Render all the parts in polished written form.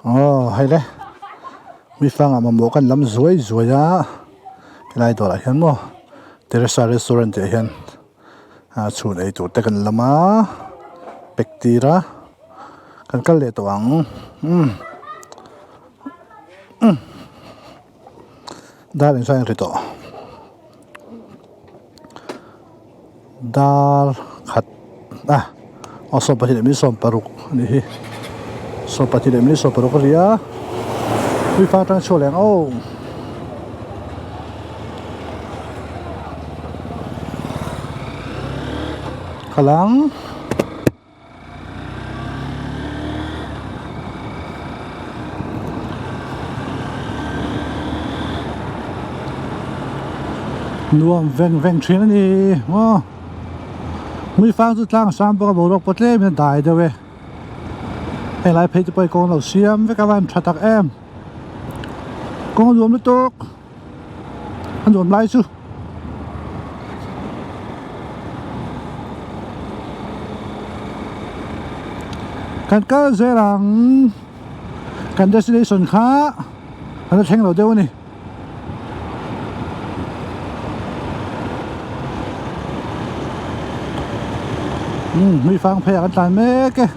Aw hei le mi fangah mamawh kan lam zuai zuai a helai dawrah hian maw teresa restaurant tih ah hian ah chhun ei tur te kan lam a pack tir a kan kal leh tawh ang umm umm dar engzah eng ri tawh dar khat a aw sawmpahnih leh minute sawmparuk a nih hi sawmpahnih leh minute sawmparuk a ri a tui fang atang chhuak leh ang aw. Kal ang. Nuam veng veng thin a ni maw mui fang chu tlang sang bawk a boruak pawh tlem in a dai deuh e helai phei te pawh hi kawng lo siam vek a van tha tak em kawng nuam lutuk. A nuam lai chu kan kal zel ang kan destination kha a la thleng lo deuh a ni. Umm hmui fang phei ah kan tlan mek e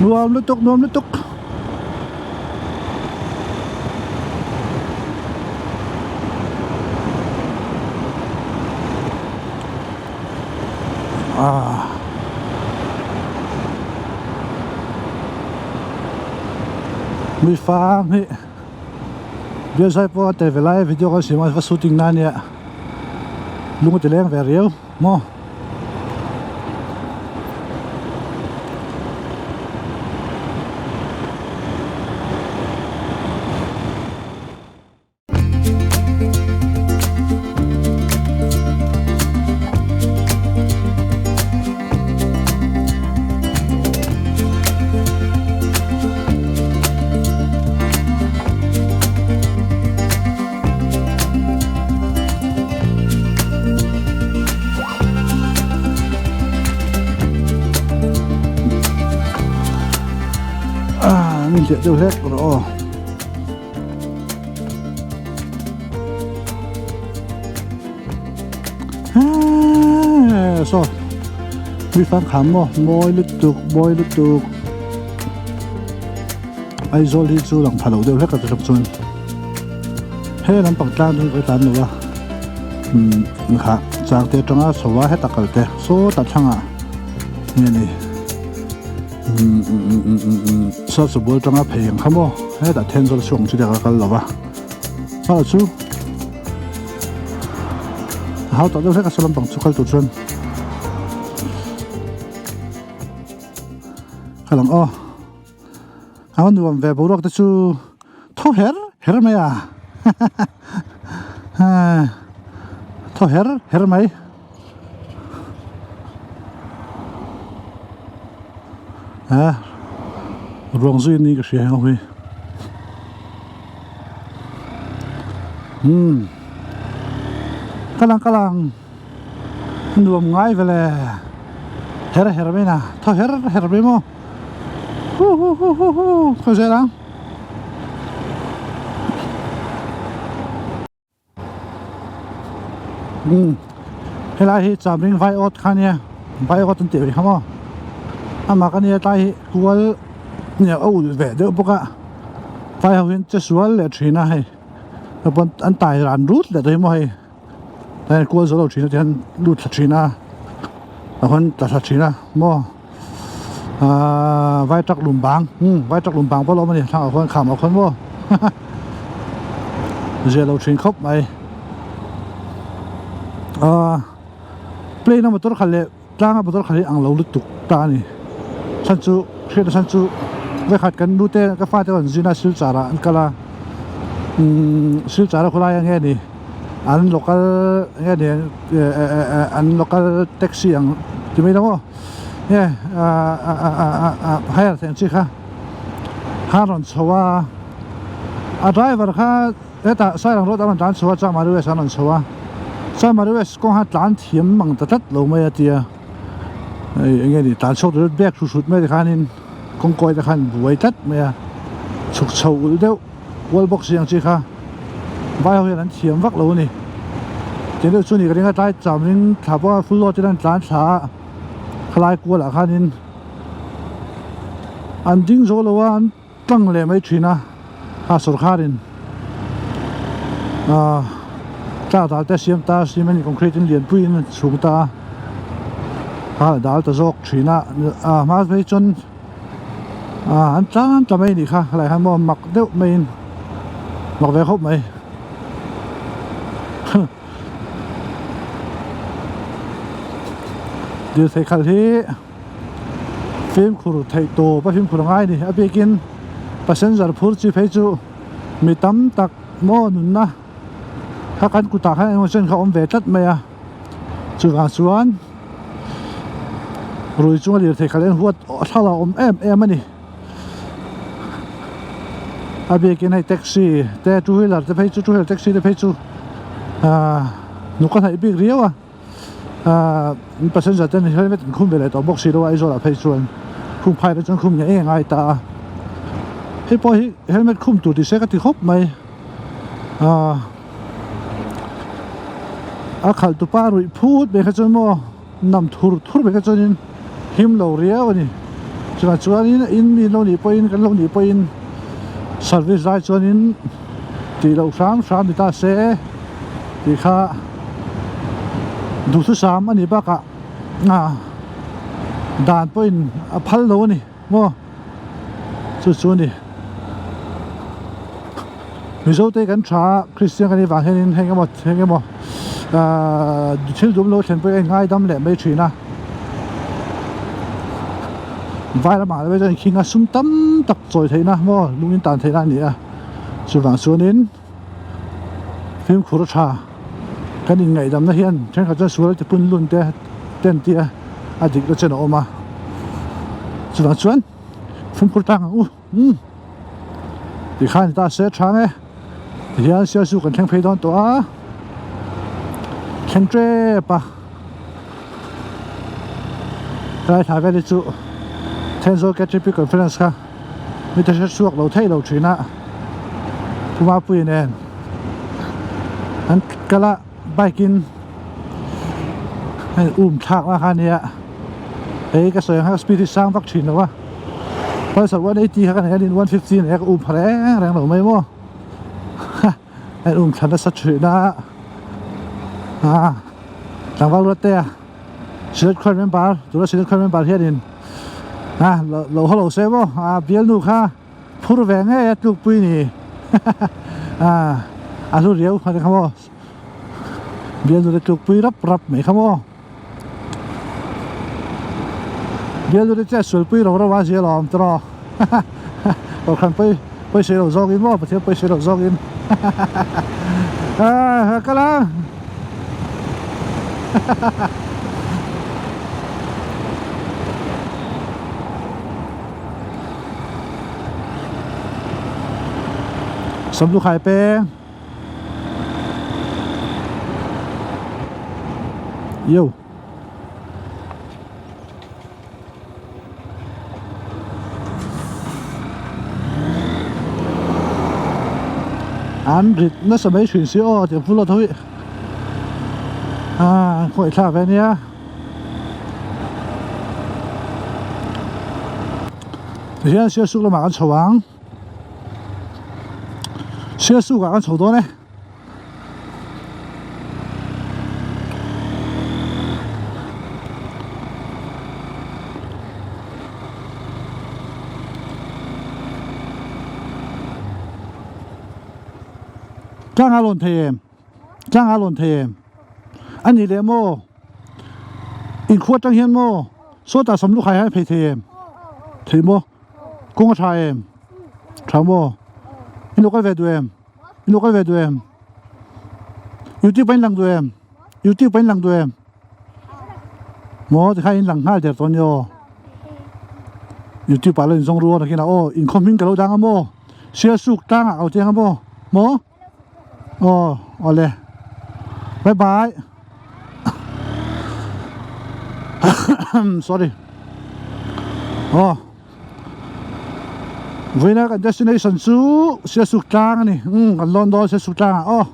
nuam lutuk nuam lutuk. Ah. Mi fang hi bialzai pawh a tel ve lai video kan siam a va shooting na ania lung a ti leng ve riau maw. Ah, min hliah deuh hlek rawh aw. Ah, so mi fang kham maw mawi lutuk mawi lutuk Aizawl hi chu lang pha lo deuh hlek a ti hlawk chuan he lampang tlang chu ka tlan lo a umm kha chang te atanga chho a heta kal te sawtah thlangah nge ni umm umm umm umm umm saw chawbual atanga phei ang kha maw hetah Thenzawl chhuak ang chu te ka kal lo va hmala chu a hau tawh deuh hlek a saw lampang chu kal tur chuan. Ka lang aw. A nuam ve boruak te chu thaw her her mai a thaw her her mai a ruang zui ni ka hria heng ho hi umm ka lang ka lang nuam ngai vele her her mai na thaw her her mai maw. Hu hu hu hu hu khaw zel ang. Um helai hi chamring vai awt kha ania vai awt an tih ve kha maw amah ka nia tlai hi kual nia a ulh ve deuh bawk a vai ho hian che sual leh thin a hei naupang an tai ran rut leh daih maw hei tlai hian kual zo lo thin a tihian lut thla thin a a hawn tla thla thin a maw. Ahh vai truck lum bang umm vai truck lum bang pawh a lo awm a ni thlangah khuan khamah khuan maw zia lo thin khawp mai ahh plane a motor khalh leh tlang a motor khalh hi ang lo lutuk ta a ni chhan chu hriatna chhan chu vekhat kan nu te ka fate an zin a silchar ah an kal a umm silchar a khawlai ang nge ni an local nge ni an local taxi ang ti mai lo maw. Nge hire theih ang chi kha kha a rawn chho a a driver kha hetah Sairang road a rawn tlan chho a Chamari west a rawn chho a Chamari west kawng kha tlan thiam mang ta tlat lo mai a tia hei eng nge ni tlan chhuak tur bag hrut hrut mai te khanin kawng kawi te khan buai tlat mai a. Chhuk chho ulh deuh kual bawk si ang chi kha vai ho hian an thiam vak lo a ni. Tiang deuh chu ni ka ring a tlai cham ring thla pawh a full load in an tlan thla a khalai kualah khanin an ding zo lo a an tlang leh mai thin a a sawrkharin ahh tlak dal te a siam ta a cement concrete in lianpui in a chhung ta a a dal ta zawk thin a a hma phei chuan. Ah an tlan ta mai anih kha helai hian maw mak deuh maiin mak ve khawp mai dil thei khalh hi fimkhur theih tawp a fimkhur a ngai a ni a bikin passenger phur chi phei chu mi tam tak maw nunna kha kan kutah khan engemaw chen kha a awm ve tlat mai a chuvang chuan. Rui chunga lirthei khalh hian huat thlalak a awm em em a ni a biakin hei taxi te two wheeler te phei chu two wheeler taxi te phei chu ahh nuk a hnaih bik riau a ahh passenger ten helmet an khum ve leh tawh bawk si lo a Aizawl ah phei chuan khum phai te chuan khum ngei ngei a ngai ta a hei pawh hi helmet khum tur ti se ka ti khawp mai ahh. A khalh tupa ruih phut mai kha chuan maw nam thur thur mai kha chuanin him lo riau a ni chuvang chuanin in mi lo nih pawhin kan lo nih pawhin service lai chuanin tih loh hram hram ni ta se tih kha duhthusam a nih bakah ah dan pawhin a phal lo a ni maw chu chu a ni. Mizo te kan tha a Kristian kan nih vang hianin heng emaw heng emaw ahh thil dum lo thlen pawh hi a ingaidam leh mai thin a vai lamah te chuan khing a sum tam tak chawi theihna maw lung in tan theihna a ni a chuvang chuanin fimkhur a tha kan inngaihdamna hian thenkhat chuan sual ti pun lun te te an ti a a dik na chen a awm a chuvang chuan fimkhur tlang ang u. Umm tikhan ta se tha nge tihian sialchu kan thleng phei dawn tawh a thleng tep a helai thla vel hi chu Thenzawl K_T_P conference kha mi te hre chhuak lo thei lo thin a Pumapui nen an kal a bike in hei um thlak na kha ania hei ka sawi ang kha speed hi sang vak thin lo a pulsar 180 kha ka nei a 150 nei a ka um pha reng reng lo mai maw ha a in um thla nasa thin a ah tlangval ruat te a silat khuan member tuna silat khuan member hianin ah lo haw lo se maw ah bialnu kha. Phur ve ngei a tlukpui ni ah a hlu riau kha te kha maw bialnu te tlukpui rap rap mai kha maw bialnu te chet sualpui ro ro a zia lo awm tawh kohhran pawi pawi sawi lo zawk in maw pathian pawi sawi lo zawk in ah kal ang. Samlu khai peng Yo An rit nasa mai thin si aw tiang full a tho hi ah khawi thlak ve ania. Tihian Sialsuk lamah kan chho ang Sialsuk ah kan chho dawn e Tlang a lawn thei em Tlang a lawn thei em A ni leh maw? Inkhua atang hian maw? Sawtah Samlu khai hian a phei thei em? Thei maw? Kawng a tha em? Tha maw? In lo kal ve duh em? In lo kal ve duh em? YouTube ah in lang duh em? YouTube ah in lang duh em? Maw tikhan in lang nghal der tawh a ni aw. YouTube ah lo inzawng ru a nakinah aw inkhawm hming ka lo dang a maw? Sialsuk tlangah ka lo tiang a maw? Maw? Aw awle bye bye sorry aw Vawiina kan destination chu Siasuk tlang a ni umm kan lawn dawn Siasuk tlangah aw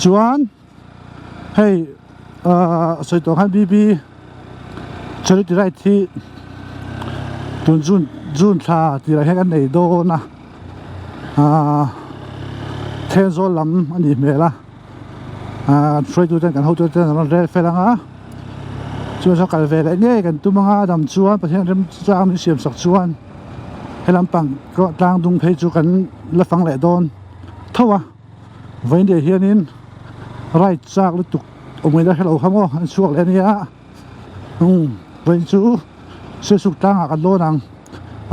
chuan hei ahh sawi tawh khan BB charity ride hi tun June June thla tirah hian kan nei dawn a ahh Thenzawl lam a nih hmel a ahh hruaitu ten kan hotu ten an rawn rel fel ang a chuan saw kal ve leh ngei kan tum ang a dam chuan Pathian rem chang min siam sak chuan he lampang tlang dung phei chu kan la fang leh dawn tho a vawiin leh hianin ride chak lutuk awm ngaihna hrelo kha maw an chhuak leh ania umm vawiin chu sialsuk tlangah kan lawn ang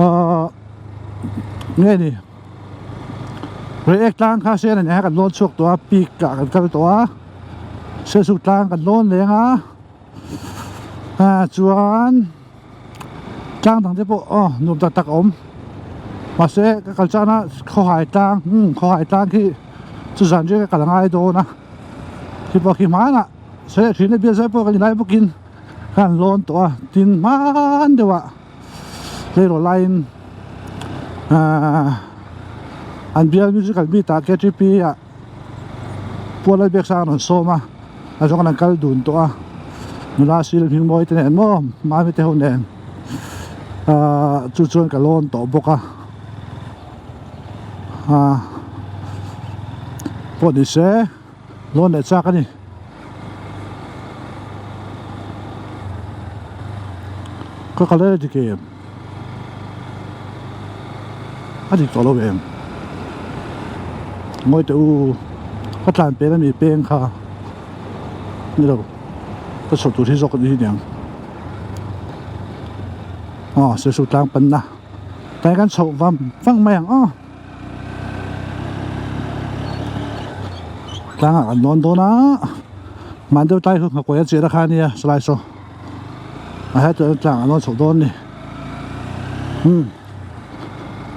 ahh nge ni. Reiek tlang kha sen a nia kan lawn chhuak tawh a peak ah kan kal tawh a Sialsuk tlang kan lawn leng a ah chuan tlang dang te pawh aw nuam tak tak a awm mahse ka kal chana khawhai tlang umm khawhai tlang khi chu zan riak a kal a ngai dawn a khi pawh khi hmanah sawi a thin a bial zai pawh kan inlai bawkin khan lawn tawh a tin hman deuh ah. Tleirawl laiin ahh an bial musical beat ah ktp ah pual a biak sang an rawn sawm a a zawng an kal dun tawh a nula sil hming mawi te nen maw mami te ho nen ahh chu chuan ka lawn tawh bawk a ahh pawh ni se. Lawn leh chak a ni. Ka kal e dik em? A dik tawh lo em? Ngawi teh u, ka tlan pen ami peng kha ni lo, ka chhoh tur hi zawk a ni hi niang. Aw, Sesuk tlang panna tlai kan chhoh vang vang mai ang aw. Tlangah kan lawn dawn a hman deuh tlai chu nghakawih a chirh a kha ania chulai saw a helai tawh tlang an lawn chhoh dawn a ni umm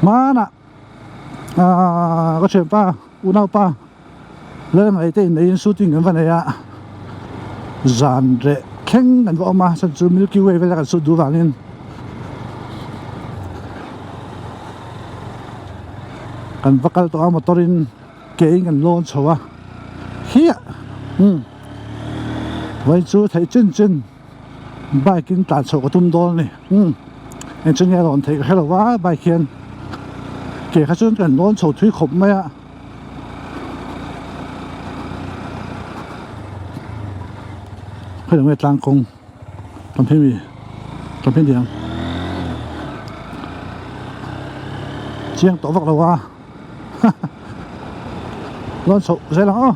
hmanah ahh ka thianpa unaupa Lalngaih te inneihin shooting kan va nei a zan reh thleng kan va awm a chhan chu milky way vel a kan shoot duh vangin. Kan va kal tawh a motor in ke in kan lawn chho a hiah umm vawiin chu theih chin chin bike in tlan chhoh ka tum dawn a ni umm eng chu nge a rawn theih ka hre lo va bike hian ke kha chuan kan lawn chho thui khawp mai a. Khawi nge tlang kawng tam phei mi tam phei niang chiang tawh vak lo a lawn chhoh zel ang aw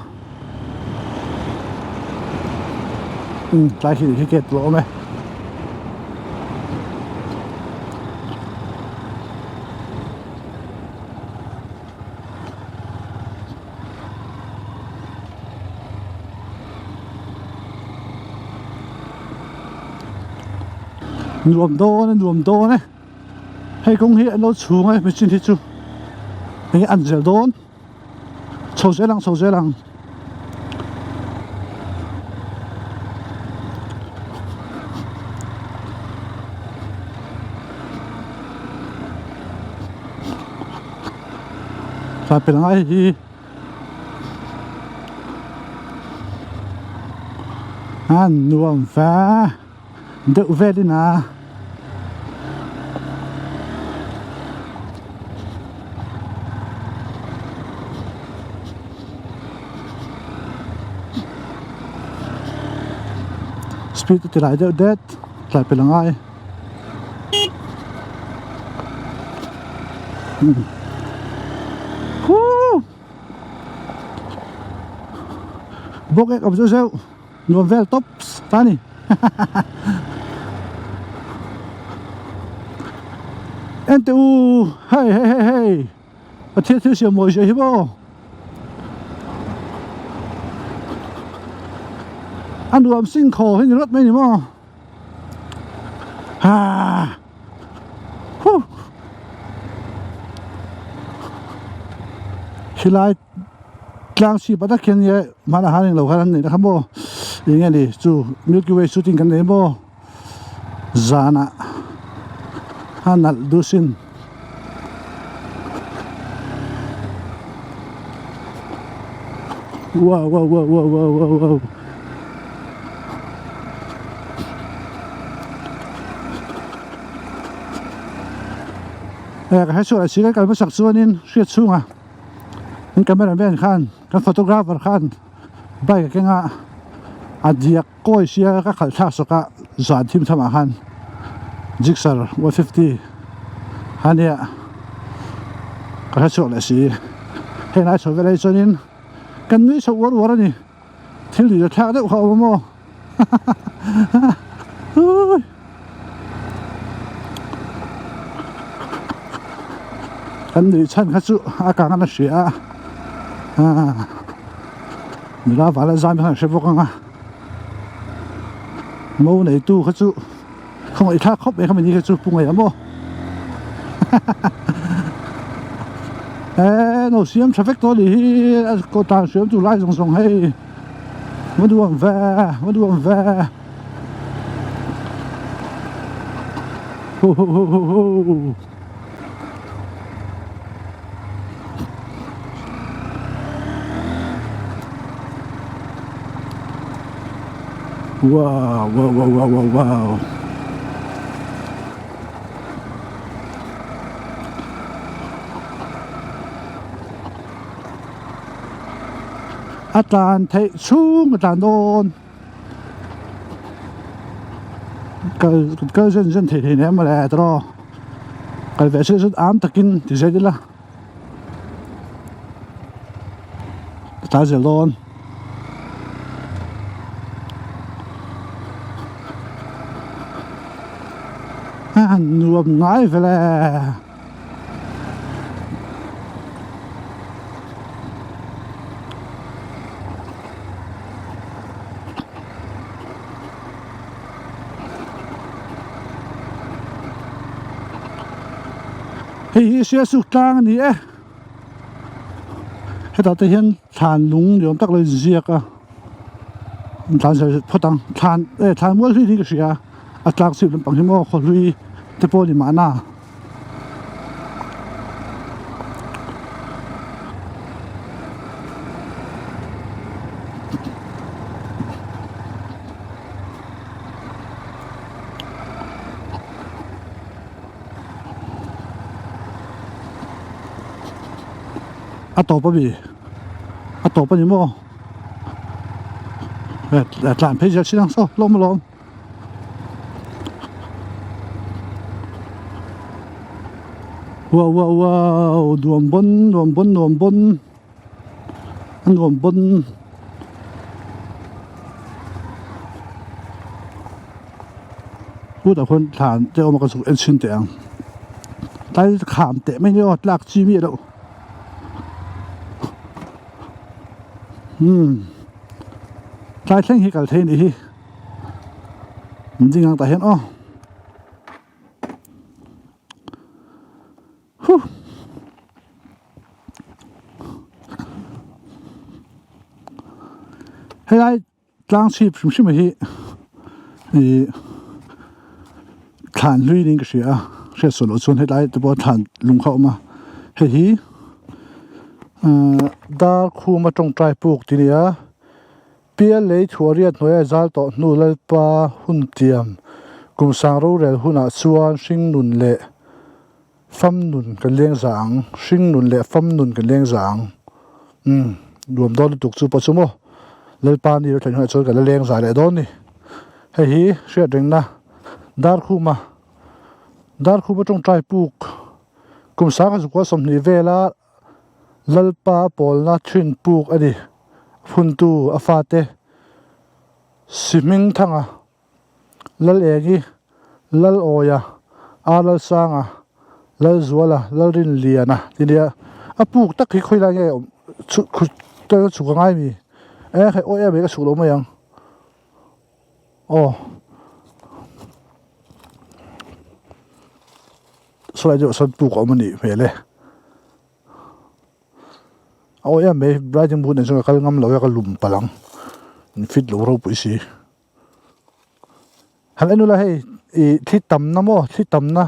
umm tlai khi khi gate lo awm e. Nuam dawn a nuam dawn e hei kawng hi an lo chhung a machine hi chu enge an zel dawn chho zel ang chho zel ang. Tlai pel ngai hi a nuam ve deuh velin a. Speed a ti lai deuh det tlai pel angai. Bawk ek awm zeuh zeuh nuam vel tawp ta a ni Enteh u hei hei hei hei Pathian thil siam mawi zia hi maw a nuam singkhaw hi ni rawt mai ni maw. Ha huh helai tlang chhip ah tak hian nge hmanah khan englo khan an neih na kha maw eng nge ni chu milky way shooting kan nei maw zanah a nalh duh sin. Wow wow wow wow wow wow wow. Ka hre chhuah leh si kan kal hmasak chuanin hriat chhunga kan camera man khan kan photographer khan bike a keng a a diak kawi sia ka khalh thlak sawk a zan thim tham ah khan Gixxer 150 ania ka hre chhuak leh si heng lai chho vel ah hi chuanin kan nui chho uar uar a ni thil ri thlak deuh kha a awm a maw kan nuih chhan kha chu a kang an a hria a nula vala zam khan a hre bawk ang a mo neitu kha chu khawngaih thlak khawp mai kha mini kha chu pu ngei ang maw eh no siam tha vek tawh a nih hi a kawt ah hriam tur lai zawng zawng hei va nuam ve va nuam ve ho ho ho ho ho. Wow wow wow wow wow wow. A tlan theih chhung a tlan dawn kal kal zen zen thei thei nen mawle tawh kal ve se chu am takin ti zet ila. Ta zel dawn. A nuam ngai vel e. Hei hi Siasuk tlang a ni e. Hetah te hian thlan lung ni awm tak lo inziak a thlan sawi phawt ang thlan eh thlan mual hlui hi ka hria a tlak chhip lampang hi maw khaw hlui te pawh a ni mahna. A tawp a mi a tawp a ni maw tlan phei zel chin ang saw hlawm alawm wow wow wow nuam bawn nuam bawn nuam bawn a nuam bawn. Hutah khuan thlan te a awm a ka zuk en chhin teh ang tlai kham teh mai ni aw tlak chi miah loh umm tlai thleng hi kal thei a nih hi min ding ang tah hian aw. Huh. Helai tlang chhip hrim hrim hi ih thlan hlui niin ka hria a hriat sual loh chuan hetlai te pawh thlan lung kha a awm a hei hi ahh dar khuma tawngtai puk tih a ni a Pial lei thuariat hnuaia zal tawh hnu Lalpa hun tiam kum sang rorel hunah chuan hringnun leh fam nun kan leng za ang, hringnun leh fam nun kan leng za ang. Umm, nuam dawn lutuk chu pawh chu maw Lalpa ni rethlen hunah chuan kan la leng za leh dawn ni. Hei hi hriat rengna Darkhuma, Darkhuma tawngtai puk kum sangha zukua 20 vela Lalpa pawlna thin puk a ni. Phuntu a fate Sihming Thanga, Lal Engi, Lal Awia, Ar Lalsanga, Lal Zuala, Lal Rinliana ti nia. A puk tak hi khawi lai nge awm chhuk chhuk a ngai mi? E hei awi em mai ka chhuk lo mai ang. Aw. Saw lai deuh sawn puk a awm a nih hmel e. A awi em mai riding boot nen chuan ka kal ngam lo a ka lum palh ang in fit lo ropui si. Han en ula hei ih thli tamna maw thli tamna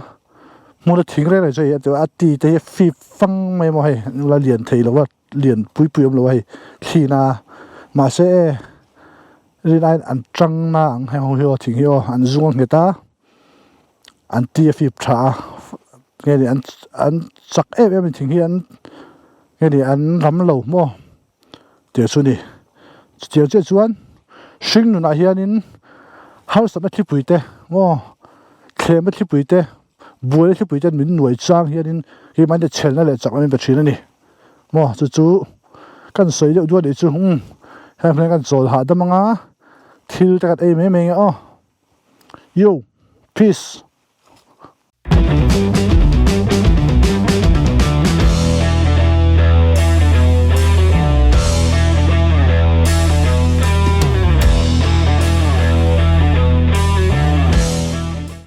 hmun a thing reng reng chu hei a ti te hi a fip fang mai maw hei ula lian thei lo a lian pui pui awm lo a hei thli na. Mahse e rin aiin an tang na ang heng ho hi aw thing hi aw an zung a nghet a an ti a fip tha a nge ni an an chak em em a ni thing hi an nge ni an ram lo maw tih chu a ni chutiang chiah chuan hring nunah hianin harsatna thlipui te maw thlemna thlipui te buaina thlipui ten min nuai chang hianin keimahni chhelna leh chakna min pe thin a ni maw chu chu kan sawi deuh duah nih chu umm heng hmel kan chawl hahdam anga thil te kan ei mai mai ang e aw yo peace.